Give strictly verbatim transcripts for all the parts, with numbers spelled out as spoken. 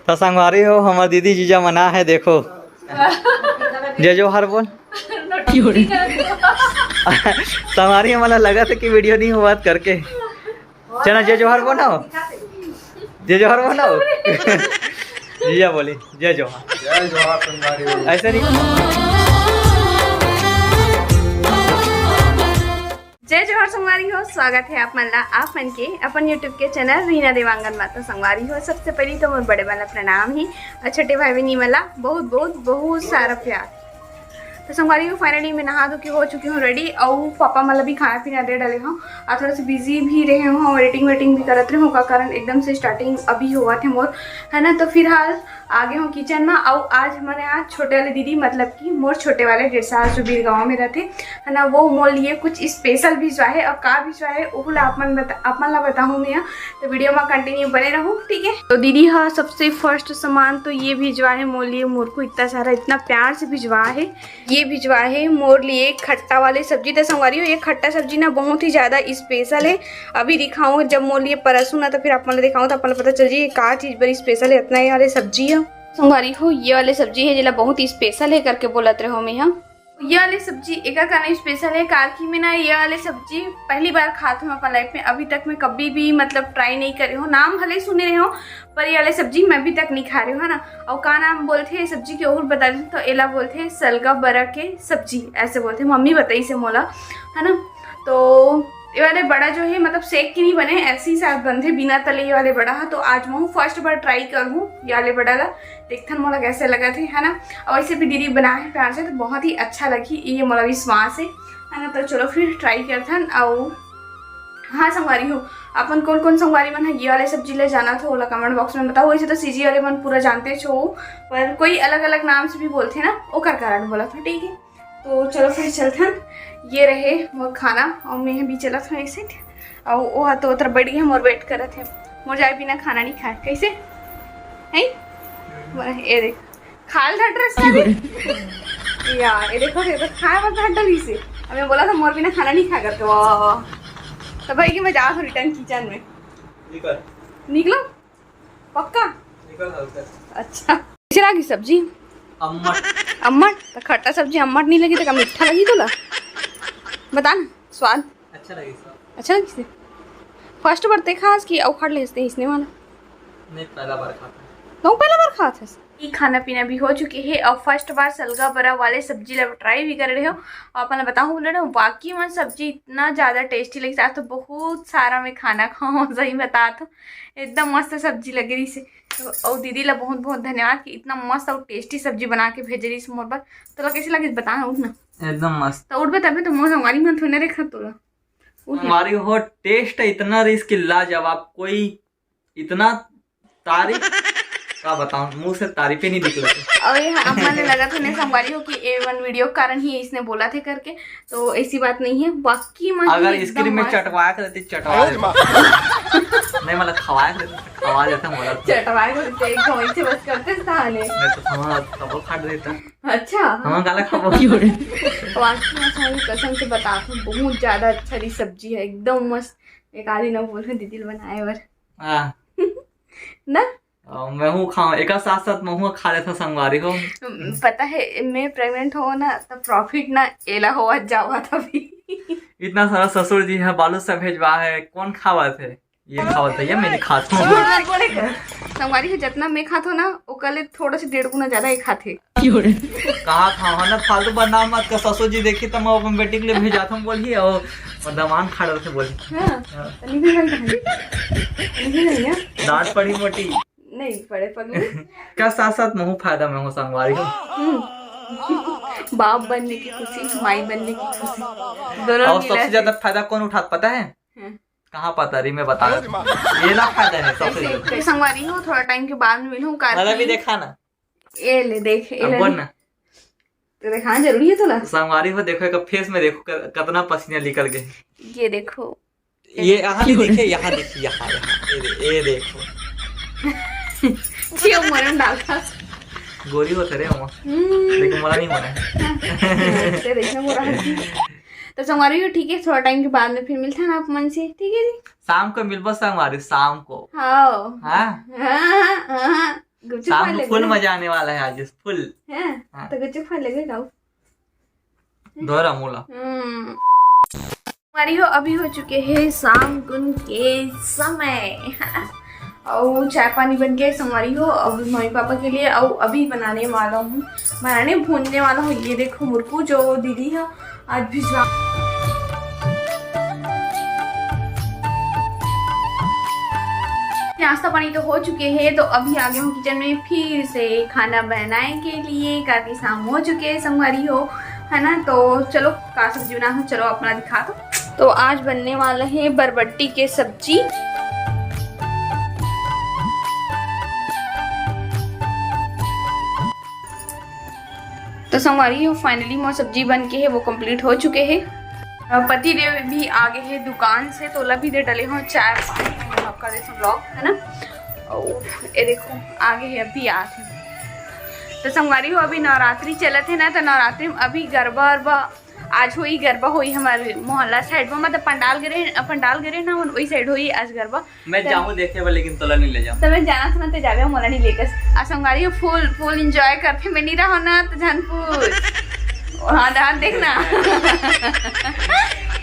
तो संगवारी हो, हमर दीदी जीजा मन आए हे, देखो। जय जोहार बोल। संगवारी, हमला लगत हे कि वीडियो नहीं होवत करके। चला, जय जोहार बोल ना। जय जोहार बोल ना। जीजा बोली, जय जोहार। जय जोहार संगवारी हो। ऐसे नहीं। जय जोहार संगवारी हो, स्वागत हे आप मन ला, आप मन के अपन YouTube के चैनल रीना देवांगन मा। तो संगवारी हो, सबसे पहली तो मोर बड़े मन ला प्रणाम हे, और छोटे भाई बहिनी मन ला बहुत, बहुत, बहुत सारा प्यार। तो संगवारी हो, finally मैं नहा धो के हो चुकी हूँ ready, और पापा मन ला भी खाना पीना दे डाले हूँ, और थोड़ा सा busy भी रहे हूँ, editing वेटिंग भी करत रहे हूँ, का कारण एकदम से starting अभी होवत हे मोर, है ना। तो फिलहाल आगे हूँ kitchen में। और आज हमर यहाँ छोटे वाले दीदी, मतलब कि मोर छोटे वाले डेढ़ साल जो बीरगांव में रहते, है ना, वो मोर लिए कुछ special भिजवाए हे, और का भिजवाए हे, ओहू ला आप मन बता, आप मन ला बताहूँ मैं। तो वीडियो में continue बने रहू, ठीक है। तो दीदी हा सबसे first सामान तो ये भिजवाए हे मोर लिए, मोर को इतना सारा, इतना प्यार से भिजवाए हे। ये भिजवाए हे मोर लिए खट्टा वाले सब्जी। तो संगवारी हो, ये खट्टा सब्जी ना बहुत ही ज्यादा special हे। अभी दिखाऊँ जब मोर लिए परसू ना, तो फिर आप मन ला दिखाऊँ, तो आप मन ला पता चल जाही का चीज बड़ी special हे। इतना ये वाले सब्जी हे संगवारी हो, ये वाले सब्जी हे जेला बहुत ही special हे करके बोलत रहे हो मैं हा। ये वाले सब्जी एकर कारण special हे, कार कि मैं ना ये वाले सब्जी पहली बार खात हूँ अपन life में। अभी तक मैं कभी भी, मतलब, try नहीं करे हूँ, नाम भले सुने रहे हूँ, पर ये वाले सब्जी मैं अभी तक नहीं खा रहे हूँ, है ना। और का नाम बोलथे ये सब्जी के, और बता दें तो एला बोलथे सलगा बरा के सब्जी, ऐसे बोलथे, मम्मी बताइस हे मोला, है ना। तो ये वाले बड़ा जो हे, मतलब, सेक के नहीं बने, ऐसे ही शायद बनथे बिना तले ये वाले बड़ा हा। तो आज मैं first बार try करहूँ ये वाले बड़ा ला, देखथन मोला कैसे लगथे, है ना। और वैसे भी दीदी बनाए हे प्यार से, तो बहुत ही अच्छा लगही, ये मोला विश्वास हे, है ना। तो चलो फिर try करथन। और हाँ संगवारी हो, अपन कौन कौन संगवारी मन ह ये वाले सब्जी ले जानत हो, ओला comment box में बताओ। वैसे तो CG वाले मन पूरा जानते हो, पर कोई अलग अलग नाम से भी बोलथे ना, ओकर कारण बोलत हो, ठीक है। तो चलो फिर चलथन, ये रहे मोर खाना, और मैं भी चलत हूँ एक side, और वो हा तो उधर बैठ गए, मोर wait करत हे, मोर जाए बिना खाना नहीं खाए, कैसे है? ये देख, खाल धर ड्रेस का भी। या, ये देखो, ये तो खाए बर धर डली से। अब मैं बोला था मोर बिना खाना नहीं खा करके, वाह, वाह, वाह। तो भाई कि मैं जा return kitchen में। निकल। निकलो? पक्का? निकल हल्का। अच्छा। कैसे लागी सब्जी? अम्मट। अम्मट? तो खट्टा सब्जी अम्मट नहीं लगी तो का मीठा लगी तोला? बता ना, स्वाद। अच्छा लगी सब। अच्छा लगी से? First बार ते खास कि अउ खा लेते इसने वाला? नहीं, पहला बार खाता। तो पहला बार खात हस? ई खाना पीना भी हो चुके हे और first बार सलगा बरा वाले सब्जी ला try भी करे रहे हो। और अपन ला बताऊँ बोले ना, वाकई में सब्जी इतना ज़्यादा tasty लगी। आज तो बहुत सारा मैं खाना खाऊँ, सही बता तो एकदम मस्त सब्जी लगे रही से। तो और दीदी ला बहुत बहुत धन्यवाद कि इतना मस्त और tasty सब्जी बना के भेजे रही से मोर बर। तोला कैसे लगे बता ना, उठ ना। एकदम मस्त। तो उठबे तभी तो मोर संगवारी मन थोड़े रेखा तोला। उठ ना। संगवारी हो, taste इतना रही इसकी लाजवाब, कोई इतना तारीफ का बताऊं, मुंह से तारीफें नहीं निकलती। और ये अम्मा ने लगा था ने संगवारी हो कि ए वन video के कारण ही इसने बोला थे करके, तो ऐसी बात नहीं है, वाकई में ही अगर एकदम screen में मस्त। चटवाया कर देती, चटवा देता। नहीं, मतलब खवाया कर देती, खवा देता, बोला था। चटवाया कर देती, एक घवंसे बस करते स्थाने। मैं तो हमारा तबो काट देता। अच्छा। हमारा गाला खाबो। वाकई में सारी कसम से बता, बहुत ज्यादा अच्छा रही सब्जी है, एकदम मस्त। एक आधी ना बोल रहे दीदी बनाए बर। हाँ। ना? अ, मैं हूँ खाऊं, एका साथ साथ मैं हूँ खा लेता संगवारी हो। पता है, मैं pregnant हो ना, तो profit ना एला होवत जावत अभी। इतना सारा ससुर जी है, बालू से भेजवा है, कौन खावत है? ये खावत है, ये मैं नहीं खात हूँ। झूठ मत बोले कर। संगवारी हो, जितना मैं खात हूँ ना, ओकर ले थोड़ा से डेढ़ गुना ज्यादा ही खाते। कहा था, हाँ ना, फालतू बदनाम मत कर, ससुर जी देखी तो मैं अपन बेटी के लिए भेजात हूँ बोली, और, और दमान खा रहे थे बोली। हाँ, तो निकल गई कहानी। निकल गई ना? डांट पड़ी मोटी। नहीं पड़े पगली। का साथ साथ महू फायदा में हो संगवारी हो। हम्म। बाप बनने की खुशी, माई बनने की खुशी, दोनों और मिला सबसे के। ज्यादा फायदा कौन उठात पता है? हाँ। कहाँ पता रही, मैं बता रहा हूँ। ये ना फायदा है सबसे ज्यादा। संगवारी हो, थोड़ा time के बाद में मिलूँ, कार मतलब भी की। देखा ना। ये ले देख, ये अब ले बोल देख। ना। तो देखा जरूरी है तोला। संगवारी हो, देखो एक face में देखो क-, कितना पसीना निकल गए। ये देखो। ये यहाँ नहीं दिखे, यहाँ देखिए, यहाँ, यहाँ। ये दे-, ये देखो। क्यों मरम डालता? गोरी होते रे मामा। हम्म। लेकिन मोला नहीं होना है। हाँ, तेरे इसमें हो रहा है। तो संगवारी हो, ठीक है, थोड़ा time के बाद में फिर मिलते हैं ना आप मन से, ठीक है जी? शाम को मिलबो संगवारी, शाम को। हाँ। हाँ? हाँ, हाँ, हाँ। गुपचुप शाम खाए में लेबे फुल ना? मजा आने वाला है आज, फुल। हैं? हाँ। तो गुपचुप खाए लेबे का? दोहरा मोला। हम्म। संगवारी हो, अभी हो चुके हैं शाम कुन के समय। अउ चाय पानी बन के संगवारी हो, अब मम्मी पापा के लिए, अउ अभी बनाने वाला हूँ, बनाने भूनने वाला हूँ। ये देखो मुरकू, जो दीदी है आज भिजवा। नाश्ता पानी तो हो चुके हैं, तो अभी आ गए हूँ किचन में फिर से खाना बनाए के लिए, काफी शाम हो चुके हैं संगवारी हो, है ना। तो चलो का सब्जी बना हूँ, चलो अपना दिखा दो। तो आज बनने वाला है बरबट्टी के सब्जी। तो संगवारी हो, finally मोर सब्जी बन के है, वो complete हो चुके है। और पति देव भी आ गए हैं दुकान से, तो ओला भी दे डले हो चाय पानी, हम आपका देखो vlog है ना। और ये देखो आ गए हैं, अभी आ गए। तो संगवारी हो, अभी नवरात्रि चलत है ना, तो नवरात्रि में अभी गरबा अरबा आज होई, गरबा होई हमारे मोहल्ला side में, मतलब पंडाल गिरे, पंडाल गिरे ना, वही side होई आज गरबा। मैं त- जाहूँ देखे बर, लेकिन तोला नहीं ले जाऊँ। त मैं जाना था ना, ते जाबे मोला नहीं लेकर। आ संगवारी हो, full, full enjoy करथे, मैं नहीं रहो ना, तो जान पूछ। हाँ, हाँ, देखना।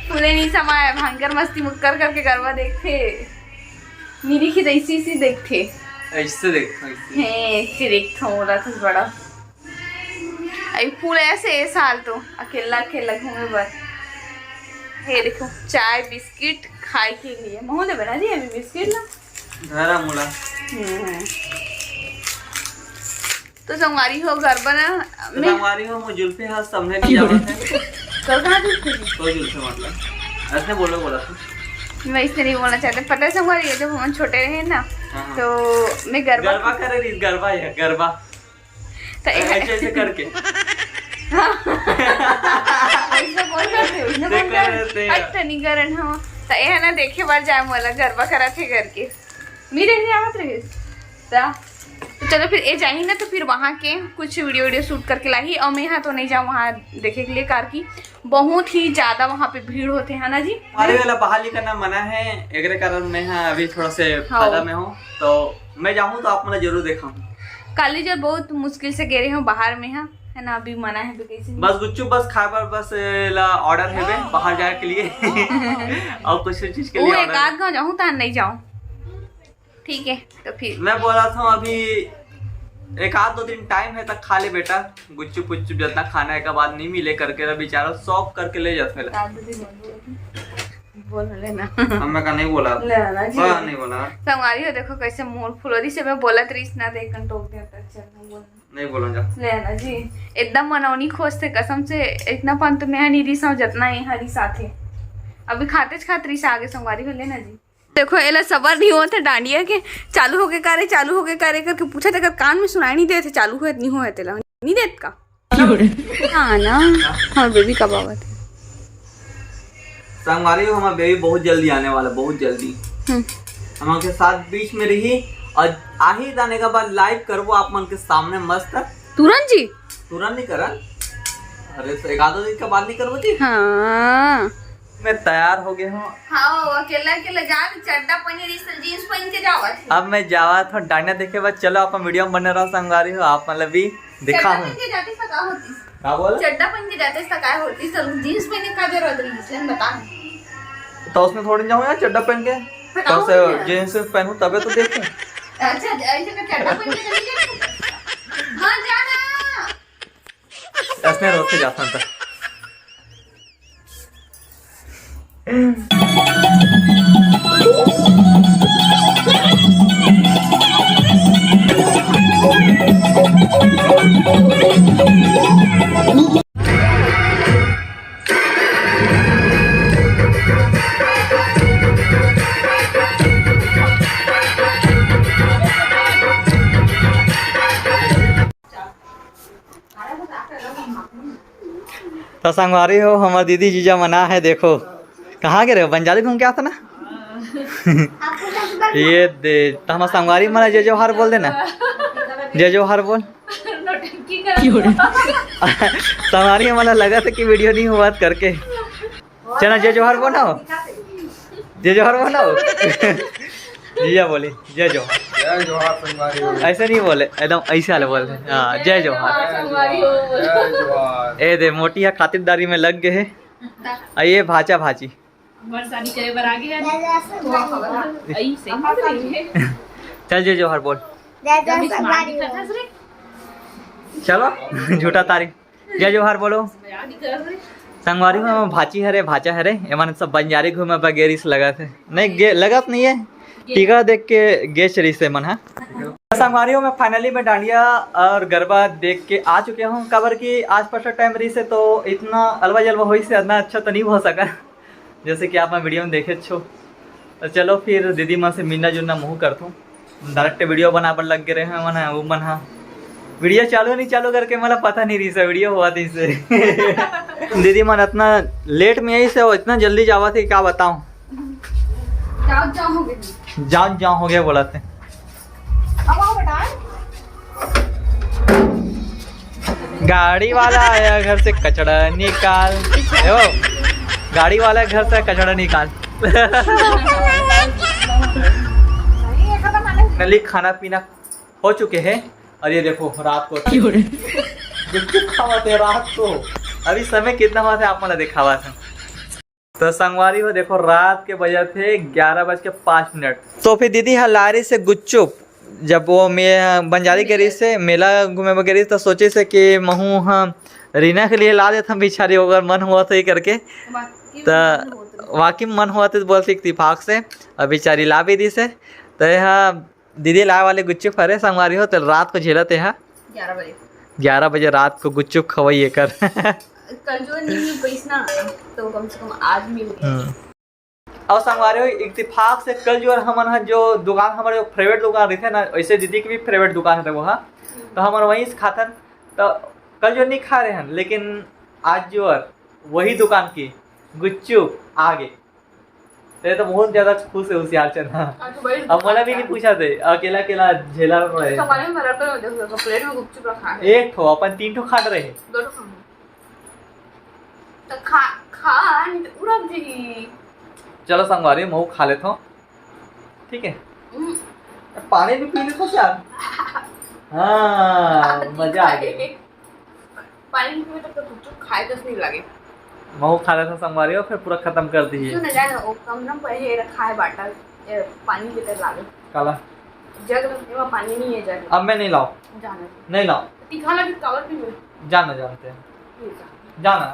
फूले नहीं समाए, भयंकर मस्ती मुक्कर करके गरबा देखथे। मेरी खिद ऐसी, ऐसी देखथे। ऐसे देख, ऐसे। हैं, ऐसी देखथो, मोला तो बड़ा। अई फूल ऐसे ए साल तो अकेला अकेला घूमे बर। हे देखो, चाय बिस्किट खाए के लिए। महू देबे ना जी अभी बिस्किट ना। धरा मोला। हम्म। तो संगवारी हो, गरबा ना, तो मैं संगवारी हो, मोर जुल्फी हा समझे नहीं जावत है। तो कहाँ जुल्फी? तो जुल्फी मतलब, ऐसे बोलो, बोला तू। मैं इससे नहीं बोलना चाहते। पता है संगवारी, ये जब हम छोटे रहे ना, हाँ, हाँ। तो मैं गरबा गरबा करे रही, गरबा है, गरबा। तो ए- ऐसे, ऐसे करके। हाँ। ऐसे बोल रहे थे, उसने बोल रहे थे। अट्ठ नहीं करन, हाँ। तो ये है ना, देखे बार जाए मोला गरबा करा थे करके। मेरे नहीं आवत रहे। ता-, तो चलो फिर ए जाही ना, तो फिर वहाँ के कुछ video, video shoot करके लाही। और मैं यहाँ तो नहीं जाऊँ वहाँ देखे के लिए, कार की बहुत ही ज्यादा वहाँ पे भीड़ होते हैं ना जी। अरे वाला बाहर निकलना मना है, एकरे कारण मैं यहाँ अभी थोड़ा से हाँ। फायदा में हूँ, तो मैं जाऊँ तो आप मतलब जरूर देखा। काली जो बहुत मुश्किल से गे रहे हो बाहर में, हाँ, है ना, अभी मना है तो कैसे? बस गुच्चू बस खाए बर बस ला order है बे, बाहर जाए के लिए। और कुछ चीज के वो लिए एक order। आध गाँव जाऊँ तान नहीं जाऊँ। ठीक है, तो फिर मैं बोला था अभी एक आध दो दिन time है, तक खा ले बेटा, गुच्चू पुच्चू जितना खाना है के बाद नहीं मिले करके, बेचारा शौक करके ले जाते ला। बोल लेना। हम मैं का नहीं बोला। ले ना जी। बोला नहीं बोला। संगवारी हो, देखो कैसे मुंह फुलोरी से मैं बोलत रहीस ना, देख कन टोक देता, चल ना बोल। नहीं बोला जा। ले ना जी, एकदम मनौनी खोज थे कसम से, इतना पन तो मैं नहीं रहीस हूँ जितना ये हरी साथे। अभी खाते खात रहीस आगे संगवारी हो, ले ना जी। देखो, एला सबर नहीं होत है डांडिया के, चालू होके करे, चालू होके करे करके पूछा, तेकर कान में सुनाई नहीं देत है, चालू होत नहीं होत तेला, नहीं देत का? हाँ ना, हमार बेबी कब आवत है? संगवारी हो, हमार बेबी बहुत जल्दी आने वाला, बहुत जल्दी। हम्म। हमारे साथ बीच में रही और आही जाने के बाद live करबो आप मन के सामने मस्त। तुरंत जी? तुरंत नहीं करन, अरे तो एक आधो दिन के बाद नहीं करबो जी। हाँ। मैं तैयार हो गया हूँ। हाँ, अकेला अकेला जा, चड्डा पहनी रहीस, jeans पहन के जावत है। अब मैं जावत हूँ डांडिया देखे बर। चलो, आप video में बने रहो संगवारी हो, आप मतलब भी दिखा चड्डा हूँ। पहन के जाते तो का होती? का बोला? चड्डा पहन के जाते तो का होती? सब jeans पहने का जरूरत रही, इसलिए बता। तो उसमें थोड़ी जाऊँ यार चड्डा पहन के, तो का तो उसे होती है? Jeans पहनूँ तबे तो देखूँ। अच्छा, ऐसे का चड्डा पहन के चली जाती? हाँ, जाना। ऐसने रोज से जाता था। तो संगवारी हो, हमर दीदी जीजा मना है, देखो कहाँ गे रहे हो, बंजाली घूम के आता ना। ये दे, तो हमर संगवारी मन ला जय जोहार बोल देना, जय जोहार बोल। नौटंकी कर। संगवारी मन ला लगत है कि video नहीं होवत करके। चला, जय जोहार बोलो। जय जोहार बोलो। जीजा बोली, जय जोहार। जय जोहार संगवारी हो। ऐसे नहीं बोले, एकदम ऐसे वाले बोलते हैं। हाँ, जय जोहार। संगवारी हो। जय जोहार। ए दे, मोटी ह खातिरदारी में लग गए है। आ ये भाचा भाची। हमार शादी करे बर आगे है। ऐसे बोल रही है। चल जय जोहार बोल। जय जोहार संगवारी हो। चलो, झूठा तारीफ। जय जोहार बोलो। संगवारी हो, भाची हरे, भाचा हरे, एमन सब बंजारी घूमे बर गे रिहिस लगत हे। नहीं, गे, लगत नहीं है। टीका देख के गेच रिहिस एमन ह। संगवारी हो, मैं finally मैं डांडिया और गरबा देख के आ चुके हूँ, काबर कि आज first time रिहिस हे, तो इतना अलवा जलवा होइस हे, इतना अच्छा तो नहीं हो सका। जैसे कि आप मन video में देखे छो। तो चलो फिर दीदी मन से मिलना जुलना मुँह करथों। Direct video बना बर लग गए रहे हैं मन, वो मन हा। Video चालू नहीं चालू करके मतलब पता नहीं रहिस हे, video हुआ थी इससे। दीदी मन इतना late में आई से, वो इतना जल्दी जावा थे, क्या बताऊं। जाओ, जाओ हो गया। जाओ, जाओ हो गया बोला थे। अब आओ बेटा। गाड़ी वाला आया घर से कचड़ा निकाल। ए हो, गाड़ी वाला घर से कचड़ा निकाल। नली खाना पीना हो चुके हैं। और ये देखो रात को गुपचुप खावत है रात को। अभी समय कितना हुआ था आप मला दिखावा था। तो संगवारी हो देखो, रात के बजत हे ग्यारह बज के पाँच मिनट। तो फिर दीदी ह लारी से गुपचुप, जब वो मे-, बंजारी गे रिहिस हे, मेला घूमे बर गे रिहिस, तो सोचिस हे कि महू ह रीना के लिए ला देथन बिचारी, ओकर मन हुआ तो ये करके। वाकई त मन होत रहिस। वाकई मन हुआ तो बोलते इत्तेफाक से, अब बिचारी ला भी दिस हे। तो यह दीदी लाए वाले गुपचुप हरे संगवारी हो, तो रात को झेलत हे। ग्यारह बजे। ग्यारह बजे रात को गुपचुप खवाई एकर। कल जो नहीं मिल पाइस ना, तो कम से कम आज मिल गया। हम्म। और संगवारी हो, इत्तेफाक से कल जो हमन ह जो दुकान, हमारे जो favourite दुकान रहिथे ना, वैसे दीदी के भी favourite दुकान है वो हा, तो हमन वहीं से खाथन। तो कल जो नहीं खा रहे हैं, लेकिन आज जो है वही दुकान की गुपचुप आ गए। ते तो बहुत ज्यादा खुश है होशियार चना। आज तो बड़ी अब मला भी नहीं पूछा थे, अकेला अकेला झेला पड़े। संगवारी हो, मेरा तो देखो, देखो, plate में गुपचुप रखा है। एक ठो, अपन तीन ठो खाट रहे। दो ठो खाऊंगी। तो खा, खा, नहीं तो उड़क जाही। चलो संगवारी, महू खा लेथो, ठीक है? हम्म। पानी भी पी लेथो यार। हाँ, मजा आ गया। पानी पीबे त गुपचुप खाए जस नहीं लगे। महू खा लेथो संगवारी हो, फिर पूरा खत्म कर दी। सुन ना, जाए ना, वो कमरा में पहले रखा है बाटल, ए, पानी के तरह लागे। काला? जग रख, एमा पानी नहीं है जग। अब मैं नहीं लाओ। जाना। नहीं लाओ। तीखा लगे, कावर पीबे? जाना जानते हैं। ये जा। जाना।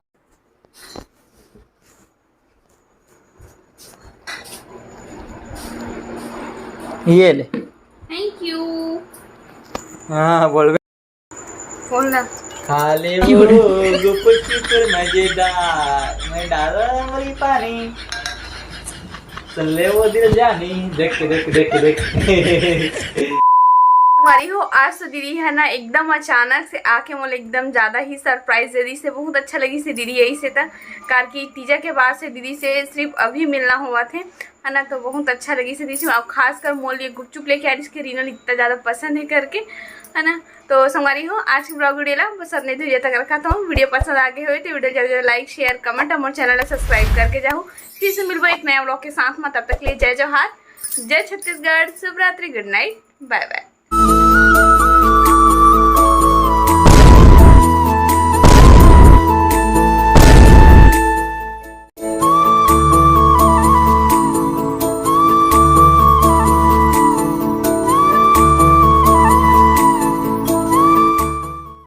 ये ले। Thank you। हाँ, बोल बे। खोल ना। खा ले वो गुपचुप मजेदार, मैं डाला अमली पानी, सुन ले वो दिल जानी, देख, देख, देख, देख। संगवारी हो, आज तो दीदी है ना एकदम अचानक से आके मोला एकदम ज्यादा ही surprise दे दिस हे। बहुत अच्छा लगिस हे दीदी यही से त, कार कि तीजा के बाद से दीदी से सिर्फ अभी मिलना हुआ थे, है ना, तो बहुत अच्छा लगिस हे दीदी से। और खासकर मोर लिए गुपचुप लेके आ रही थी, रीना ल इतना ज्यादा पसंद है करके, है ना। तो संगवारी हो, आज के vlog video ला बस अतने दूरिया तक रखत हूँ। Video पसंद आ गए हो तो video जल्दी जल्दी like, share, comment और मोर channel ला subscribe करके जाहू। फिर से मिलबो एक नया vlog के साथ में, तब तक के लिए जय जोहार, जय छत्तीसगढ़, शुभ रात्रि, good night, bye bye।